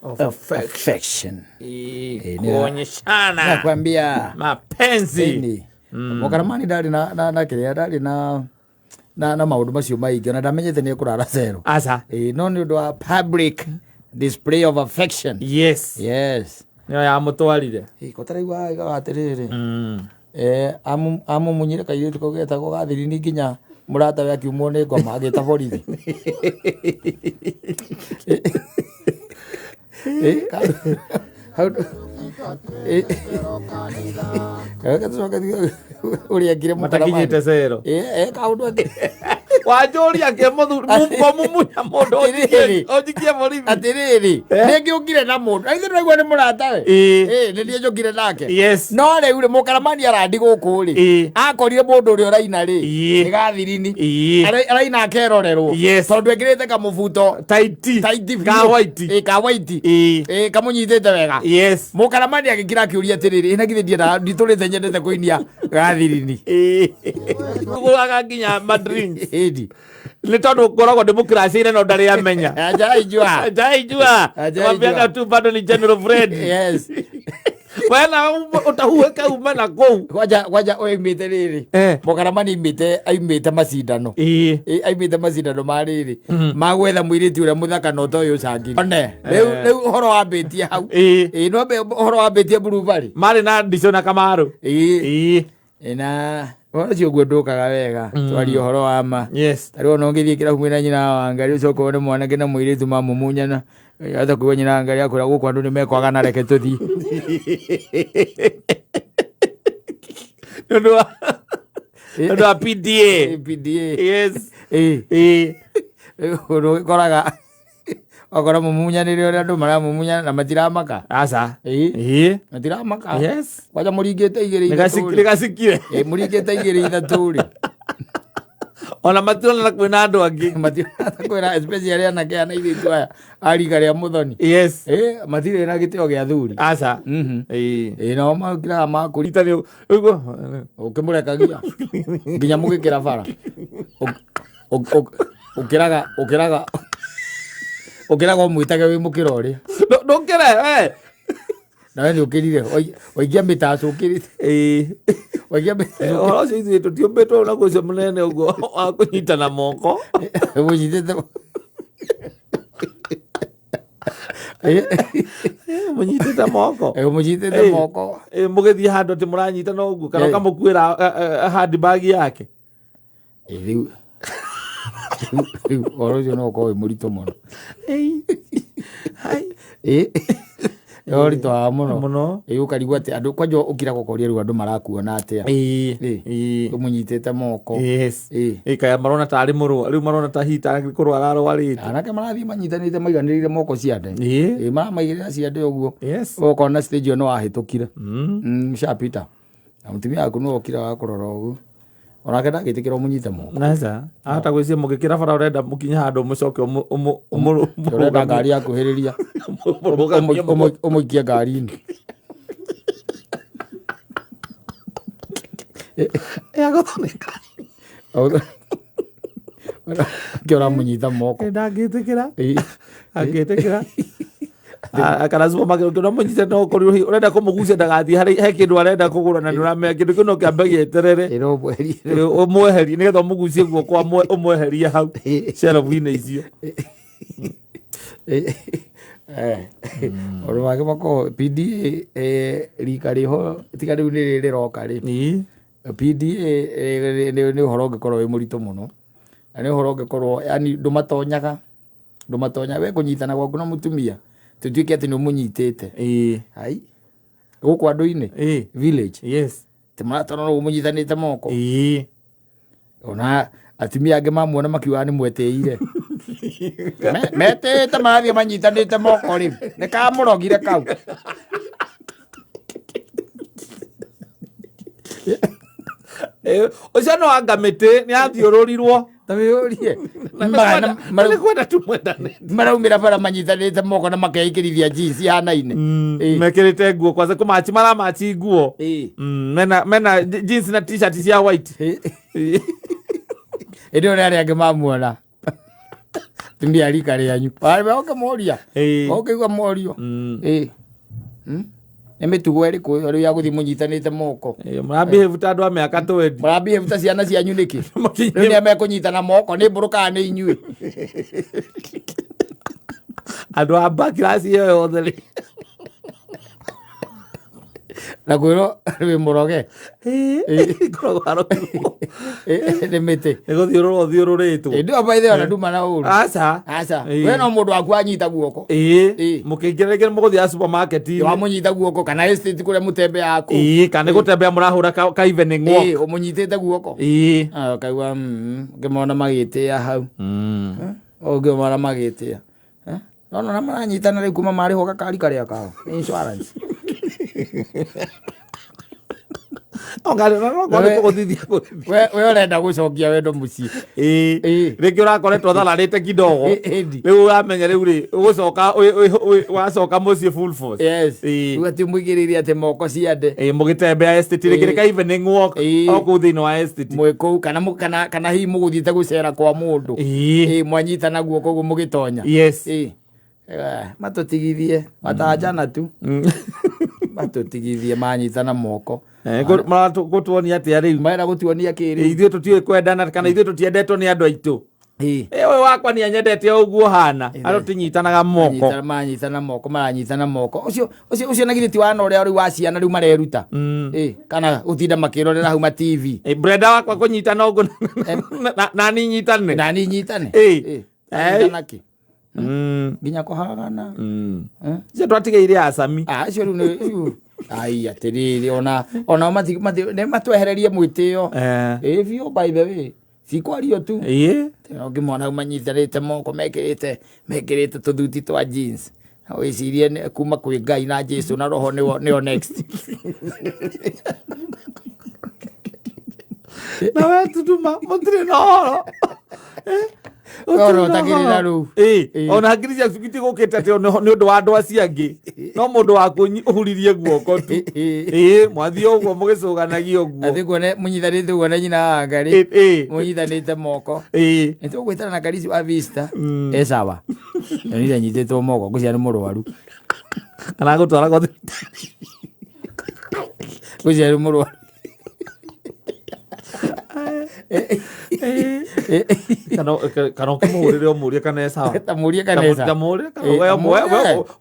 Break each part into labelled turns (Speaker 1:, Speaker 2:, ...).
Speaker 1: Of affection.
Speaker 2: Ĩĩ,
Speaker 1: Ĩĩ,
Speaker 2: kuonyeshana
Speaker 1: Nakwambia
Speaker 2: mapenzi.
Speaker 1: ĩni mũkaramani ndarĩ na kĩrĩa, ndarĩ na maũndũ macio maingĩ, ona ndamenyete nĩ ekũrara cero.
Speaker 2: Aca.
Speaker 1: Ĩĩ, no nĩ ũndũ wa public display of affection.
Speaker 2: Yes.
Speaker 1: Yes.
Speaker 2: Nĩyo yamũtwarire.
Speaker 1: Ĩĩ, ko taraigua aigaga atĩrĩrĩ, amumunyire kairĩtu kau getagwo gathirini nginya mũratawe akiumwo nĩ ngoma agĩta borithi. Reke tũcoke ũrĩa ekire mũkaramani.
Speaker 2: Matakinyĩte cero.
Speaker 1: Kaũndũ angĩ.
Speaker 2: Wanjũria kĩ mũthuri kũmumunya mũndũ
Speaker 1: Atĩrĩrĩ.
Speaker 2: ũnjikie borithi.
Speaker 1: Atĩrĩrĩ, nĩ ngĩũkire na mũndũ aithe ndĩraigua nĩ mũratawe. Nĩ niĩ njũkire nake. No rĩu rĩ, mũkaramani arandi gũkũ rĩ, akorire mũndũ ũrĩa ũraina rĩ, nĩ gathirini. Araina akerorerwo. Tondũ ekĩrĩte kamũbuto
Speaker 2: Taiti.
Speaker 1: Taiti biũ.
Speaker 2: Ka white.
Speaker 1: Ka white. Kamũnyitĩte wega. Mũkaramani agĩkira akĩũria atĩrĩrĩ, ĩ na githĩ ndiendaga nditũrĩte nyendete kũinia gathirini?
Speaker 2: Tũgũraga nginya madrinks.
Speaker 1: Ĩni.
Speaker 2: Nĩ tondũ ngoragwo ndĩmũkiracĩire no ndarĩ amenya.
Speaker 1: Hajaijua.
Speaker 2: Hajaijua.
Speaker 1: Hajaijua.
Speaker 2: Mwambiaga tu bado ni General Fred.
Speaker 1: Yes.
Speaker 2: Wena ũtahuhĩke ume na kũu.
Speaker 1: Kwanja oimĩte rĩrĩ. Mũkaramani aimĩte macindano. Aimĩte macindano ma rĩrĩ. Ma gwetha mũirĩtu ũrĩa mũthaka na ũtoĩ ũcangiri. One, rĩu ũhoro wambĩtie hau. No ũhoro wambĩtie Mburubari.
Speaker 2: Marĩ na Ndico na Kamaru.
Speaker 1: Na ũhoro ũcio ũguo ndũkaga wega. Twarie ũhoro wa ma.
Speaker 2: Yes.
Speaker 1: Ta rĩu ona ũngĩthiĩ kĩrabu mwĩna nyina wa Wangari ũcoke wone mwanake na mũirĩtu mamumunyana. Wahota kũigua nyina wa Wangari akwĩra gũkũ andũ nĩ mekwagana reke tũthiĩ.
Speaker 2: Nĩ ũndũ wa PDA.
Speaker 1: PDA.
Speaker 2: Yes.
Speaker 1: Rĩu ũndũ ũgĩkoraga okorwo mũmunyanĩre ũrĩa andũ maramumunyana na matiramaka.
Speaker 2: Aca.
Speaker 1: Matiramaka.
Speaker 2: Yes.
Speaker 1: Kwanja mũringĩte igĩrĩ ithatũ rĩ.
Speaker 2: Nĩgacikire.
Speaker 1: Mũringĩte igĩrĩ ithatũ rĩ.
Speaker 2: Ona matirona kwĩna andũ angĩ.
Speaker 1: Matirona kwĩna especially anake aya na airĩtu aya a rika rĩa mũthoni.
Speaker 2: Yes.
Speaker 1: Matirĩ na gĩtĩo gĩa athuri.
Speaker 2: Aca.
Speaker 1: Nao makiraga makũri.
Speaker 2: Ita nĩ ũguo.
Speaker 1: Ũkĩmũrekagia nginya mũgĩkĩra bara. Ũkĩraga ũmwĩtage wĩ mũkĩra ũrĩa.
Speaker 2: Ndũkĩre, we.
Speaker 1: Nawe nĩ ũkĩrire, waikia mĩtaco ũkĩrĩte. Waikia mĩtaco.
Speaker 2: Ũhoro ũcio ithuĩ tũtiũmbĩtwo na ũcio mũnene ũguo wa kũnyitana moko.
Speaker 1: Mũnyitĩte.
Speaker 2: Mũnyitĩte moko.
Speaker 1: Mũnyitĩte moko.
Speaker 2: Mũgĩthiĩ handũ atĩ mũranyitana ũguo kana ũkamũkuĩra handbag yake.
Speaker 1: Rĩu ũhoro ũcio no ũkorwo wĩ mũritũ mũno. Nĩ ũritũhaga mũno.
Speaker 2: Mũno.
Speaker 1: Ũkarigwo atĩ andũ kwanja ũkira gũkoria rĩu andũ marakuona atĩa. Ũmũnyitĩte moko.
Speaker 2: Yes. Kaya marona tarĩ mũrũa, rĩu marona ta hihi tarĩ kũrwara arwarĩte.
Speaker 1: Anake marathiĩ manyitanĩte maiganĩrĩire moko ciande. Maramaigĩrĩra ciande ũguo.
Speaker 2: Yes.
Speaker 1: Ũkona stage ĩyo nĩ wahĩtũkire. Ushapita. Na mũtumia waku nĩwe ũkiraga kũrora ũguo. Onake ndangĩtĩkĩra ũmũnyite moko.
Speaker 2: Aca. Ahota gwĩciria mũgĩkĩra bara ũrenda mũkinye handũ mũcoke
Speaker 1: Ũrenda ngari yakuhĩrĩria.
Speaker 2: Ũmũrũgamie
Speaker 1: Ũmũikie ngari-inĩ.
Speaker 2: Agũthoneka.
Speaker 1: Kĩo ũramũnyita moko.
Speaker 2: Ndangĩtĩkĩra. Angĩtĩkĩra. Kana supermarket ũngĩona mũnyite no ũkorirwo hihi ũrenda kũmũgucia ndagathiĩ harĩ he kĩndũ arenda kũgũra na nĩũramenya kĩndũ kĩu no kĩambe gĩeterere.
Speaker 1: Ũmweherie.
Speaker 2: Ũmweherie nĩgetha ũmũgucie guoko ũmweherie hau shelf-inĩ icio.
Speaker 1: Ũndũ wake makoragwo PDA, rika rĩho tiga rĩu nĩ rĩroka rĩ. PDA nĩ ũhoro ũngĩkorwo wĩ mũritũ mũno. Na nĩ ũhoro ũngĩkorwo yani ndũmatonyaga. Ndũmatonya we kũnyitana gwaku na mũtumia tũtuĩke atĩ nĩ ũmũnyitĩte. Hai. Gũkũ andũ-inĩ. Village.
Speaker 2: Yes.
Speaker 1: Ti mũratona ũguo mũnyitanĩte moko. Ona atumia angĩ mamuona makiugaga nĩ mwetĩire. Metĩte marathiĩ manyitanĩte moko rĩ. Nĩ kamũrogire kau.
Speaker 2: Ũcio no anga mĩtĩ nĩ athiũrũrirwo.
Speaker 1: Ta wĩyũrie.
Speaker 2: Na nĩ kwenda tu mwendane.
Speaker 1: Maraumĩra bara manyitanĩte moko na makeikĩrithia jeans ihanaine.
Speaker 2: Mekĩrĩte nguo kwanza kũmachi maramachi nguo. Mena jeans na t-shirt cia white.
Speaker 1: Ĩndĩ ũrĩa arĩa angĩ mamuona. Atumia a rika rĩanyu ũkĩmoria, ũkĩigua morio. Ĩ nĩ mĩtugo ĩrĩkũ ĩyo rĩu ya gũthiĩ mũnyitanĩte moko?
Speaker 2: Mũrabehave ta andũ a mĩaka 20.
Speaker 1: Mũrabehave ta ciana cianyu nĩkĩ? Rĩu nĩa mekũnyitana moko nĩ mbũrũ kana nĩ inyuĩ?
Speaker 2: Andũ a bakirasi ĩyo yothe rĩ.
Speaker 1: Na kwĩrwo wĩ mũroge.
Speaker 2: Ngoragwo arogirwo.
Speaker 1: Nĩ mĩtĩ.
Speaker 2: Nĩ gũthiũrũrwo ũthiũrũrĩtwo.
Speaker 1: Ĩndĩ ĩyo by the way ona nduma na ũru.
Speaker 2: Aca.
Speaker 1: Aca. We no mũndũ waku anyita guoko.
Speaker 2: Ĩĩ. Mũkĩingĩra rĩngĩ mũgũthiaga supermarket-inĩ.
Speaker 1: Wamũnyita guoko kana estate kũrĩa mũtembeaga kũu.
Speaker 2: Ĩĩ, kana nĩ gũtembea mũrahũra ka evening walk.
Speaker 1: Ĩĩ, ũmũnyitĩte guoko.
Speaker 2: Ĩĩ.
Speaker 1: Ũkaigua ngĩmona magĩtĩa hau. Ũngĩmona magĩtĩa. No no maranyitana rĩu kuma marĩhwo gakari karĩa kao insurance. We ũrenda gũcokia wendo mũciĩ.
Speaker 2: Ĩĩ, rĩngĩ ũrakoretwo thararĩte kidogo, rĩu ũramenya rĩu rĩ ũgũcoka wacoka mũciĩ full force.
Speaker 1: Yes. Rĩu atĩ mũigĩrĩire atĩ moko ciande.
Speaker 2: Ĩĩ, mũgĩtembea estate rĩngĩ ka evening walk o kũu thĩinĩ wa estate.
Speaker 1: Mwĩ kũu kana kana kana hihi mũgũthiĩte gũcera kwa mũndũ.
Speaker 2: Ĩĩ,
Speaker 1: mwanyitana guoko ũguo mũgĩtonya.
Speaker 2: Yes.
Speaker 1: Ĩĩ, matũtigithie matanjana tu, matũtigithie manyitana moko.
Speaker 2: Gũtuonia atĩa rĩu?
Speaker 1: Marenda gũtuonia kĩ rĩu?
Speaker 2: Ithuĩ tũtiũĩ kwendana kana ithuĩ tũtiendetwo nĩ andũ aitũ? Ũyũ wakwa nĩ anyendete o ũguo hana, andũ tinyitanaga moko.
Speaker 1: Manyitana moko, maranyitana moko. Ũcio ũcio ũcio na githĩ ti wana ũrĩa rĩu wa ciana rĩu mareruta? Kana gũtinda makĩrorera hau ma TV.
Speaker 2: Brenda wakwa kũnyitana ũguo nani nyitane.
Speaker 1: Nani nyitane. Nyitana kĩ? Nginya kũhagana.
Speaker 2: Icio twatigeire acami.
Speaker 1: Acio rĩu nĩ ai atĩrĩrĩ, ona ona nĩ matwehererie mwĩtĩo. Ĩĩ biũ, by the way. Cikwario tu.
Speaker 2: Ĩĩ.
Speaker 1: Ũngĩmona manyitanĩte moko mekĩrĩte tũthuti twa jeans. Wĩcirie kuma kwĩ Ngai na Jesu na roho nĩo next.
Speaker 2: Na we tutuma mũtirĩ na ũhoro.
Speaker 1: Ona ũtagĩrĩra rĩu.
Speaker 2: Ĩĩ, ona hakiri ciaku itigũkĩte atĩ nĩ ũndũ wa andũ acio angĩ. No mũndũ waku ũhuririe guoko tu. Ĩĩ, mwathiĩ ũguo mũgĩcũganagia ũguo.
Speaker 1: Atĩ kuone mũnyitanĩte ũguo na nyina wa Ngarĩ. Mũnyitanĩte moko.
Speaker 2: Ĩĩ.
Speaker 1: Nĩ tũgwĩtana na Karisi wa Vista. E sawa. Nyonire anyitĩtwo moko, ngwĩciria nĩ mũrwaru.
Speaker 2: Kana gũtwara kwa thibitarĩ.
Speaker 1: Ngwĩciria nĩ mũrwaru.
Speaker 2: Kana ũkĩmũhũrĩre ũmũrie kana e sawa.
Speaker 1: Ta mũrie kana e sawa.
Speaker 2: Ta mũrie kana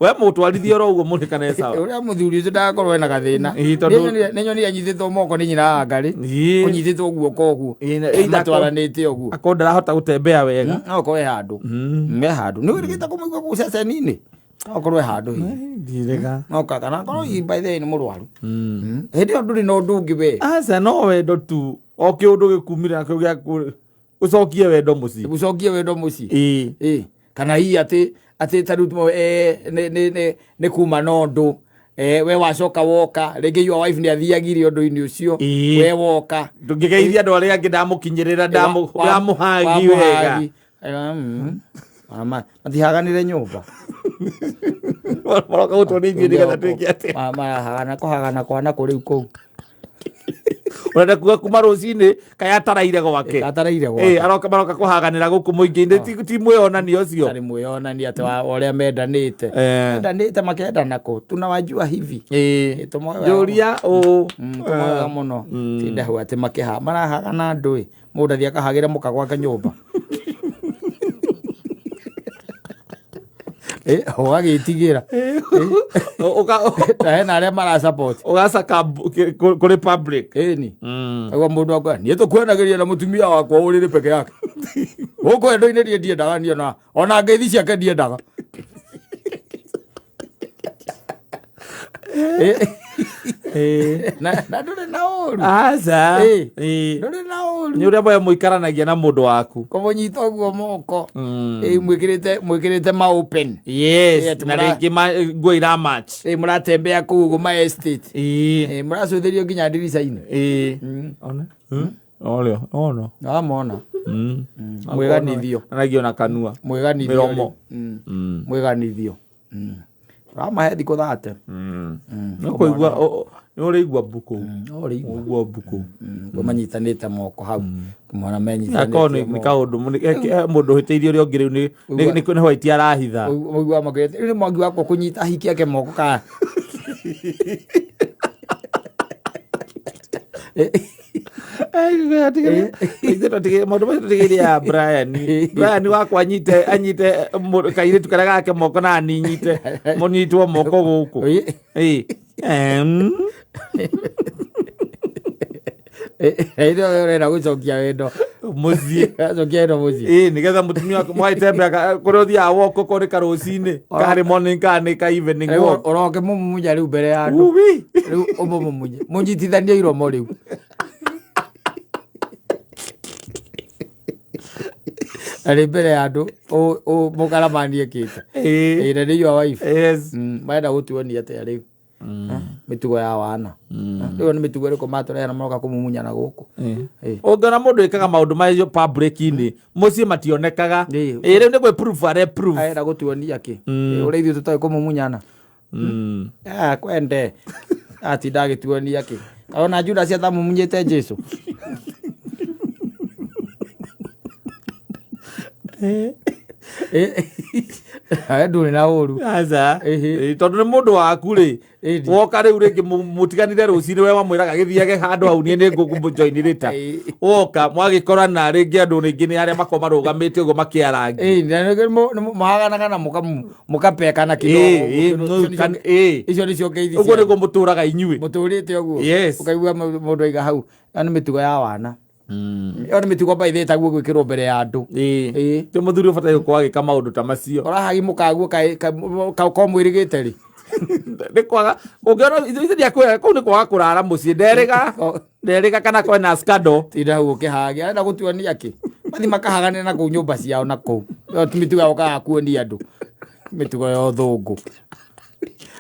Speaker 2: we mũtwarithie oro ũguo mũrie kana e sawa.
Speaker 1: Ũrĩa mũthuri ũcio ndagakorwo ena gathĩna. Nĩ nyonire anyitĩtwo moko nĩ nyina wa Ngarĩ. Ũnyitĩtwo guoko ũguo. Matwaranĩte ũguo.
Speaker 2: Akorwo ndarahota gũtembea wega.
Speaker 1: No akorwo e handũ. E handũ. Nĩ wĩrĩgĩte kũmũigua kũu ceceni-inĩ? No akorwo e handũ hihi.
Speaker 2: Ndirega.
Speaker 1: No kana akorwo hihi by the way nĩ mũrwaru. Hĩndĩ ĩyo ndũrĩ na ũndũ ũngĩ we.
Speaker 2: Aca, no wendo tu. O kĩũndũ gĩkumire nakĩo gĩa ũcokie wendo mũciĩ.
Speaker 1: Ũcokie wendo mũciĩ.
Speaker 2: Ĩĩ.
Speaker 1: Ĩĩ. Kana hihi atĩ ta rĩu nĩ kuma na ũndũ. We wacoka woka, rĩngĩ your wife nĩ athiagirie ũndũ-inĩ ũcio. We woka.
Speaker 2: Ndũngĩgeithia andũ arĩa angĩ ndamũkinyĩrĩra, ndamũhagi wega.
Speaker 1: Matihaganire nyũmba.
Speaker 2: Maroka gũtuonia ithuĩ nĩgetha twĩke atĩa?
Speaker 1: Marahagana kũhagana kwana kũrĩu kũu.
Speaker 2: Ũrenda kuga kuma rũcinĩ kaĩ ataraire gwake.
Speaker 1: Ataraire gwake.
Speaker 2: Aroka maroka kũhaganĩra gũkũ mũingĩ-inĩ, ti mwĩonanio ũcio.
Speaker 1: Tarĩ mwĩonanio atĩ ũrĩa mendanĩte. Mendanĩte makendana kũ? Tunawajua hivi.
Speaker 2: Njũria ũũ.
Speaker 1: Tũmoyaga mũno. Ti ndahũ atĩ makĩha marahagana andũ ĩ. Mũndũ athiĩ akahagĩra mũka gwake nyũmba. Ũgagĩtigĩra. Na hena arĩa mara support.
Speaker 2: Ũgacaka kũrĩ public.
Speaker 1: Ĩni. Ũguo mũndũ akwa, niĩ tũkuanagĩria na mũtumia wakwa ũrĩrĩ peke yake. Gũkũ wendo-inĩ niĩ ndiendaga niĩ ona ngeithi ciake ndiendaga. Na ndũrĩ na ũru.
Speaker 2: Aca.
Speaker 1: Ndũrĩ na ũru.
Speaker 2: Nĩ ũrĩa mwe mũikaranagia na mũndũ waku.
Speaker 1: Kũmũnyita ũguo moko. Mwĩkĩrĩte ma open.
Speaker 2: Yes, na rĩngĩ nguo ira match.
Speaker 1: Mũratembea kũu ũguo ma estate. Mũracũthĩrio nginya ndirica-inĩ.
Speaker 2: Ona. Olio, ono.
Speaker 1: Wamona. Mwĩganithio.
Speaker 2: Anagio na kanua.
Speaker 1: Mwĩganithio.
Speaker 2: Mĩromo.
Speaker 1: Mwĩganithio. Tũramahe thikũ 30.
Speaker 2: Nĩ kũigua nĩ ũrĩigua mbu kũu.
Speaker 1: Ũrĩigua.
Speaker 2: Ũigua mbu kũu.
Speaker 1: Kũ manyitanĩte moko hau. Kũmona
Speaker 2: Akorwo
Speaker 1: menyitanĩte
Speaker 2: nĩ
Speaker 1: moko.
Speaker 2: kaũndũ mũndũ ũhĩtĩirie ũrĩa ũngĩ rĩu nĩ white arahitha.
Speaker 1: Ũigua makĩte rĩu nĩ mwangi wakwa kũnyita hiki ake moko ka.
Speaker 2: Maũndũ macio tũtigĩire ya Brian. Brian wakwa anyite anyite kairĩtu karĩa gake moko na niĩ nyite mũnyitwo moko gũkũ. Ĩĩ. Em.
Speaker 1: Hĩndĩ ĩyo ũrenda gũcokia wendo.
Speaker 2: Mũciĩ.
Speaker 1: Acokia wendo mũciĩ.
Speaker 2: Ĩĩ nĩgetha mũtumia waku mũgagĩtembea kũrĩa ũthiaga walk okorwo nĩ karũcinĩ karĩ morning kana nĩ ka evening
Speaker 1: Rĩu
Speaker 2: walk.
Speaker 1: ũroke mũmumunya rĩu mbere ya andũ.
Speaker 2: Uwi.
Speaker 1: Rĩu ũmũmumunye. Mũnyitithanie iromo rĩu. Na nĩ mbere ya andũ mũkaramani ekĩte.
Speaker 2: Ĩĩ.
Speaker 1: Ĩĩ na nĩ your wife.
Speaker 2: Yes.
Speaker 1: Marenda gũtuonia atĩa rĩu? Mĩtugo ya wana. Rĩu nĩ mĩtugo ĩrĩkũ matũrehe na maroka kũmumunyana gũkũ? Ĩĩ.
Speaker 2: Ũngĩona mũndũ ĩkaga maũndũ macio public-inĩ mũciĩ mationekaga.
Speaker 1: Ĩĩ.
Speaker 2: Ĩĩ rĩu nĩ gwĩ proof are proof.
Speaker 1: Arenda gũtuonia kĩ? Ũrĩa ithuĩ tũtoĩ kũmumunyana. Ah, kwende. Atinda agĩtuonia kĩ? Ona Judas atamumunyĩte Jesu. Ndũrĩ na ũru.
Speaker 2: Aca.
Speaker 1: Ĩhĩ.
Speaker 2: Ĩĩ, tondũ nĩ mũndũ waku rĩ
Speaker 1: Ĩni.
Speaker 2: woka rĩu rĩngĩ mũtiganire rũcinĩ we wamwĩraga gĩthiage handũ hau niĩ nĩ ngũkũjoin later.
Speaker 1: Ĩĩ.
Speaker 2: Woka mwagĩkorana rĩngĩ andũ rĩngĩ nĩ arĩa makorwo marũgamĩte ũguo makĩarangi.
Speaker 1: Ĩĩ, na nĩ mũhaganaga na mũkapekana
Speaker 2: Ĩĩ,
Speaker 1: kidogo.
Speaker 2: ĩĩ, no, ĩĩ.
Speaker 1: Icio nĩcio ngeithi
Speaker 2: Ũguo
Speaker 1: cia-
Speaker 2: nĩguo mũtũraga inyuĩ.
Speaker 1: mũtũrĩte ũguo.
Speaker 2: Yes.
Speaker 1: Ũkaigua mũndũ aiga hau. Ĩyo nĩ mĩtugo ya wana. Ĩyo nĩ mĩtugo by the way ĩtagwo gwĩkĩrwo mbere ya andũ.
Speaker 2: Ĩĩ.
Speaker 1: Ĩĩ.
Speaker 2: Ti mũthuri ũbataire gũkorwo agĩka maũndũ ta macio.
Speaker 1: Ũrahagi mũkaguo ko mwĩrĩgĩte rĩ.
Speaker 2: Nĩ kwaga ũngĩona ithuĩ ndiakwĩra kũu nĩ kwaga kũrara mũciĩ nderĩga nderĩga kana kwena scandal.
Speaker 1: Tinda hau ũkĩhagia arenda gũtuonia kĩ? Mathi makahaganĩra na kũu nyũmba ciao na kũu. Ĩyo ti mĩtugo ya gũkaga kuonia andũ. Mĩtugo ya ũthũngũ.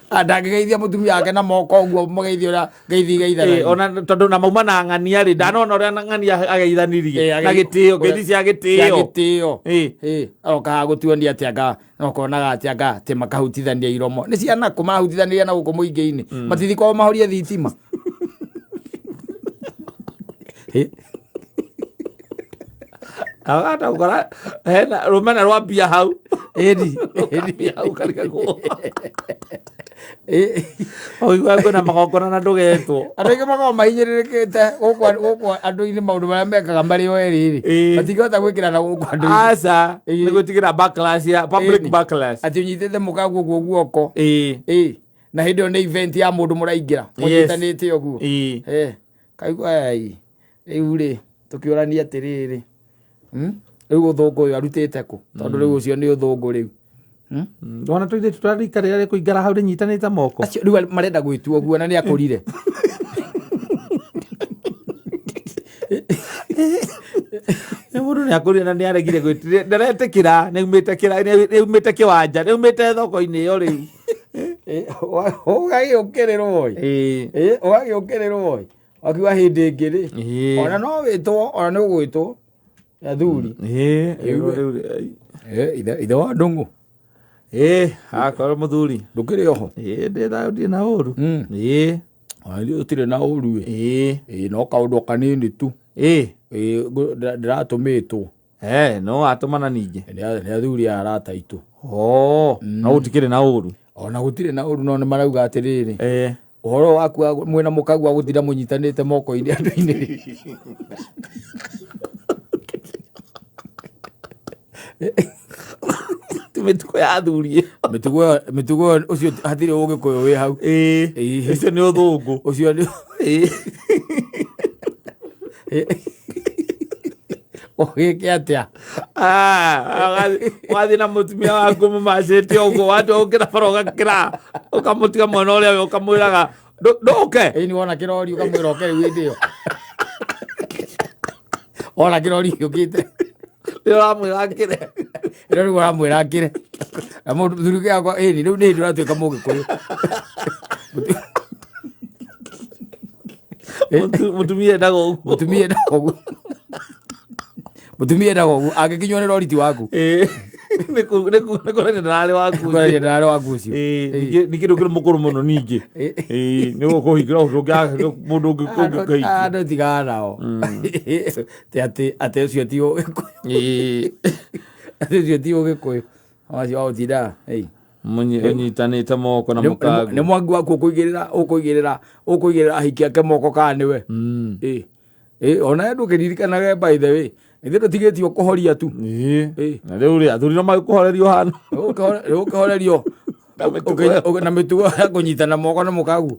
Speaker 1: Ndangĩgeithia mũtumia wake na moko ũguo mũgeithia ũrĩa ngeithi
Speaker 2: Ĩĩ,
Speaker 1: geithanagia.
Speaker 2: ona tondũ na mauma na ng'ania rĩ ndanona ũrĩa ng'ania ageithanirie
Speaker 1: Ĩĩ,
Speaker 2: na gĩtĩo ngeithi cia
Speaker 1: Cia
Speaker 2: gĩtĩo.
Speaker 1: gĩtĩo.
Speaker 2: Ĩĩ.
Speaker 1: Ĩĩ, arokaga gũtuonia atĩ anga nokonaga atĩ anga atĩ makahutithania iromo. Nĩ ciana kũ marahutithaniria na gũkũ mũingĩ-inĩ. Matithi kwao mahorie thitima. Ĩĩ.
Speaker 2: Agata gũkora hena rũmena rwa mbia hau.
Speaker 1: Ĩni.
Speaker 2: Mbia hau karigagwo.
Speaker 1: Ĩĩ.
Speaker 2: Ũiguaga kwĩna magongona na ndũgetwo.
Speaker 1: Andũ aingĩ makoragwo mahinyĩrĩrĩkĩte gũkũ andũ-inĩ maũndũ marĩa mekaga marĩ o erĩ rĩ.
Speaker 2: Ĩĩ.
Speaker 1: Matingĩhota gwĩkĩra na gũkũ andũ-inĩ.
Speaker 2: Aca
Speaker 1: Ĩĩ.
Speaker 2: nĩ gwĩtigĩra backlash ya public
Speaker 1: Ĩni.
Speaker 2: backlash.
Speaker 1: Atĩ ũnyitĩte mũkaguo ũguo guoko.
Speaker 2: Ĩĩ.
Speaker 1: Ĩĩ. Na hĩndĩ ĩyo nĩ event ya mũndũ mũraingĩra.
Speaker 2: Yes.
Speaker 1: Mũnyitanĩte ũguo.
Speaker 2: Ĩĩ.
Speaker 1: Eh, kaigua ai. Rĩu rĩ, tũkĩũrania atĩrĩrĩ. Rĩu ũthũngũ ũyũ arutĩte kũ? Tondũ rĩu ũcio nĩ ũthũngũ rĩu.
Speaker 2: Wona tũirĩtu twa rika rĩrĩa rĩkũingĩra hau rĩnyitanĩte moko.
Speaker 1: Acio rĩu marenda gwĩtua ũguo na nĩ akũrire.
Speaker 2: Nĩ mũndũ nĩ akũrire na nĩ aregire gwĩtiria ndaretĩkĩra nĩ aumĩte nĩ aumĩte kĩwanja nĩ aumĩte thoko-inĩ ĩyo rĩu.
Speaker 1: Ũgagĩũkĩrĩrwo ĩ.
Speaker 2: Ĩĩ.
Speaker 1: Ĩ, ũgagĩũkĩrĩrwo ĩ. Wakiuga hĩndĩ ĩngĩ rĩ.
Speaker 2: Ĩĩ.
Speaker 1: Ona no wĩtwo, ona nĩ ũgwĩtwo. Athuri.
Speaker 2: Ĩĩ,
Speaker 1: Ĩĩ.
Speaker 2: rĩu rĩu
Speaker 1: Ĩ, ithe wa ndũng'ũ.
Speaker 2: Ĩĩ, akorwo mũthuri.
Speaker 1: Ndũkĩrĩ oho.
Speaker 2: Ĩĩ, ndĩ thayũ ndirĩ na ũru. Ĩĩ.
Speaker 1: Ona ithuĩ tũtirĩ na ũru ĩ.
Speaker 2: Ĩĩ.
Speaker 1: Ĩ, no kaũndũ kanini tu.
Speaker 2: Ĩĩ.
Speaker 1: Ĩ, ndĩratũmĩtwo.
Speaker 2: No watũmana ningĩ.
Speaker 1: Nĩ athuri a arata aitũ.
Speaker 2: Oh, no gũtikĩrĩ na ũru.
Speaker 1: Ona gũtirĩ na ũru no nĩ marauga atĩrĩrĩ.
Speaker 2: Ĩĩ.
Speaker 1: Ũhoro waku mwĩna mũkagu wa gũtinda mũnyitanĩte moko-inĩ andũ-inĩ.
Speaker 2: Ti mĩtugo ya athuri.
Speaker 1: Mĩtugo ĩyo ũcio hatirĩ ũgĩkũyũ wĩ hau.
Speaker 2: Ĩĩ.
Speaker 1: Ĩĩ.
Speaker 2: Ũcio nĩ ũthũngũ.
Speaker 1: Ũcio nĩ
Speaker 2: Ĩĩ.
Speaker 1: Ũgĩke atĩa?
Speaker 2: Wathiĩ na mũtumia waku mũmacĩte ũguo watua gũkĩra bara ũgakĩra ũkamũtiga mwena ũrĩa we ũkamwĩraga ndũke.
Speaker 1: Ĩĩ nĩ wona kĩrori ũkamwĩra oke rĩu hĩndĩ ĩyo. Wona kĩrori gĩũkĩte.
Speaker 2: Nĩ ũramwĩra akĩre.
Speaker 1: Rĩu rĩu ũramwĩra akĩre. Na mũthuri ũngĩ akwa, ĩni rĩu nĩ hĩndĩ ũratuĩka mũgĩkũyũ.
Speaker 2: Mũtumia endaga ũguo.
Speaker 1: Mũtumia endaga ũguo. Mũtumia endaga ũguo. Angĩkinywo nĩ rori ti waku.
Speaker 2: Ĩĩ. Nĩ kũrania ndararĩ waku.
Speaker 1: Kũrania ndararĩ waku ũcio.
Speaker 2: Ĩĩ, ningĩ ndũkĩrĩ mũkũrũ mũno ningĩ. Ĩĩ, nĩ gũkũhingĩra ũndũ ũngĩ mũndũ ũngĩ ũngĩkahikia.
Speaker 1: Andũ tigana nao. Ti atĩ atĩ ũcio ti Ũgĩkũyũ. Atĩ ũcio ti Ũgĩkũyũ. Wacio wa gũtinda. Ĩĩ.
Speaker 2: Ũnyitanĩte moko na
Speaker 1: Nĩ
Speaker 2: mũkagu.
Speaker 1: mwangi waku ũkũigĩrĩra ũkũigĩrĩra ũkũigĩrĩra ahiki ake moko kana nĩwe. Ĩĩ. Ĩĩ, ona ndũkĩririkanage by the way. Ithuĩ tũtigĩtio kũhoria tu.
Speaker 2: Ĩĩ.
Speaker 1: Ĩĩ.
Speaker 2: Na rĩu rĩ athuri no magĩkũhorerio hano.
Speaker 1: Rĩu ũkĩhorerio
Speaker 2: Na mĩtugo
Speaker 1: na mĩtugo ya kũnyitana moko na mũkagu.